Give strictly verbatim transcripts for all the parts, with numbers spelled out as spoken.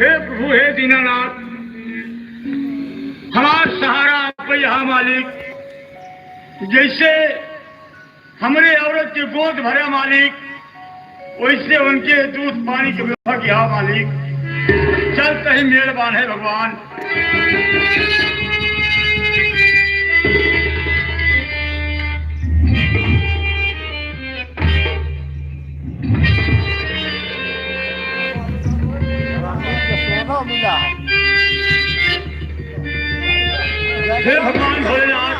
हे प्रभु, हे दीनानाथ, हमार सहारा आप ही हा मालिक। जैसे हमरे औरत के गोद भरा मालिक, वैसे उनके दूध पानी के व्यवस्था किया मालिक। चलते ही मेल बांधे भगवान। हे भगवान भोलेनाथ,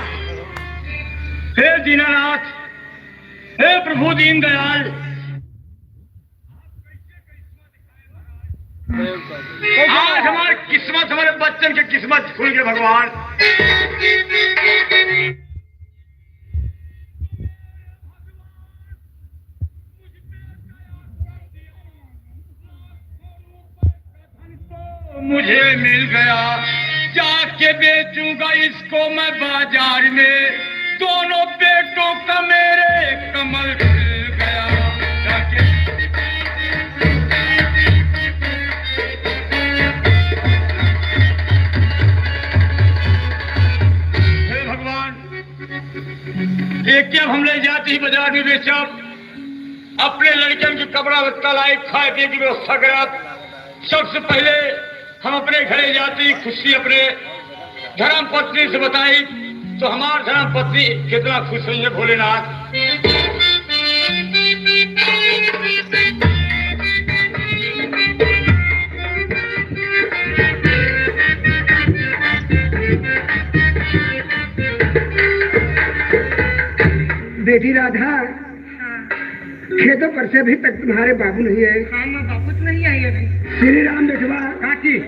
हे दीनानाथ, हे प्रभु दीनदयाल, आज हमार किस्मत, हमारे बच्चन के किस्मत खुल गए भगवान। मुझे मिल गया, जाके बेचूंगा इसको मैं बाजार में। दोनों पेटों का मेरे कमल खिल गया, जाके। हे भगवान, एक के हम ले जाते ही बाजार में बेचब, अपने लड़कन के कपड़ा लत्ता लाए, खाए पिए की व्यवस्था करब। सबसे पहले हम अपने घरे जाती, खुशी अपने धर्म पत्नी से बताई, तो हमार धर्म पत्नी कितना खुश हुई है भोलेनाथ। बेटी राधा, हाँ। खेतों पर से अभी तक तुम्हारे बाबू नहीं आए। हाँ, माँ, बाबू तो नहीं आए अभी। श्री राम बेटवा, काकी।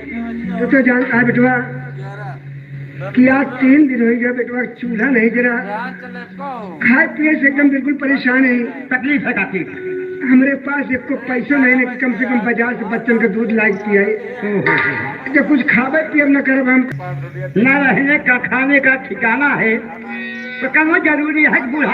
तू तो जानता है बेटवा कि आज तीन दिन हो गया बेटवा, चूल्हा नहीं जरा। खाए पिए से एकदम बिल्कुल परेशान है। तकलीफ है काकी। हमरे पास एको पैसो नहीं है कि कम से कम बाजार से बच्चन के दूध लाइके पियाई। ओहो। जब कुछ खाबे पियब न करब हम। ना रहने का खाने का ठिकाना है, तो कौनो जरूरी है बूढ़ा